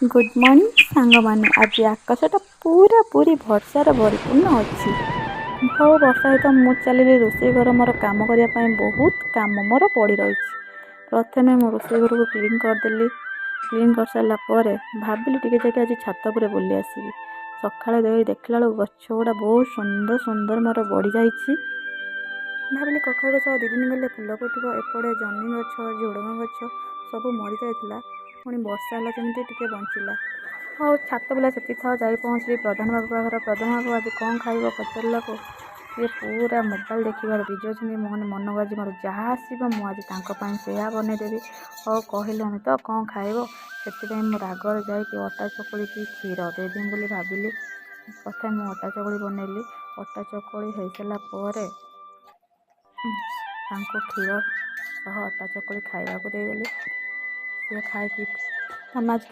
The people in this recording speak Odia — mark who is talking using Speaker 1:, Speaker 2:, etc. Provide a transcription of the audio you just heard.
Speaker 1: ଗୁଡ଼୍ ମର୍ଣ୍ଣିଂ ସାଙ୍ଗମାନେ। ଆଜି ଆକାଶଟା ପୁରାପୁରି ବର୍ଷାରେ ପରିପୂର୍ଣ୍ଣ ଅଛି। ହଉ, ବର୍ଷା ସହିତ ମୁଁ ଚାଲିଲି ରୋଷେଇ ଘର ମୋର କାମ କରିବା ପାଇଁ। ବହୁତ କାମ ମୋର ପଡ଼ି ରହିଛି। ପ୍ରଥମେ ମୁଁ ରୋଷେଇ ଘରକୁ କ୍ଲିନ୍ କରିଦେଲି। କ୍ଲିନ୍ କରିସାରିଲା ପରେ ଭାବିଲି ଟିକେ ଯାଇକି ଆଜି ଛାତ ଉପରେ ବୁଲି ଆସିବି। ସକାଳେ ଯାଇ ଦେଖିଲା ବେଳକୁ ଗଛ ଗୁଡ଼ା ବହୁତ ସୁନ୍ଦର ସୁନ୍ଦର ମୋର ବଢ଼ିଯାଇଛି। ଭାବିଲି କଖାରୁ ଗଛ ଆଉ 2 ଦିନ ଗଲେ ଫୁଲ ଫୁଟିବ। ଏପଟେ ଜହ୍ନି ଗଛ, ଝୁଡ଼ଙ୍ଗ ଗଛ ସବୁ ମରିଯାଇଥିଲା। ପୁଣି ବର୍ଷା ହେଲା ଯେମିତି ଟିକେ ବଞ୍ଚିଲା। ହଉ, ଛାତ ବୁଲା ସେତିକି ଥାଉ। ଯାଇ ପହଞ୍ଚିଲି ପ୍ରଧାନ ବାବୁ ଘର। ପ୍ରଧାନ ବାବୁ ଆଜି କ'ଣ ଖାଇବ ପଚାରିଲାକୁ ସିଏ ପୁରା ମୋବାଇଲ ଦେଖିବାରେ ବିଜି ଅଛନ୍ତି। ମୋ ମନକୁ ଆଜି ମୋର ଯାହା ଆସିବ, ମୁଁ ଆଜି ତାଙ୍କ ପାଇଁ ସେଇଆ ବନେଇଦେବି। ହଉ, କହିଲାଣି ତ କ'ଣ ଖାଇବ, ସେଥିପାଇଁ ମୁଁ ରାଗରେ ଯାଇକି ଅଟା ଚକୁଳିକି କ୍ଷୀର ଦେଇଦେବି ବୋଲି ଭାବିଲି। ପ୍ରଥମେ ମୁଁ ଅଟା ଚକୁଳି ବନେଇଲି। ଅଟା ଚକୁଳି ହେଇସାରିଲା ପରେ ତାଙ୍କୁ କ୍ଷୀର ସହ ଅଟା ଚକୁଳି ଖାଇବାକୁ ଦେଇଦେଲି। ସିଏ ଖାଇକି ତମେ ଆଜି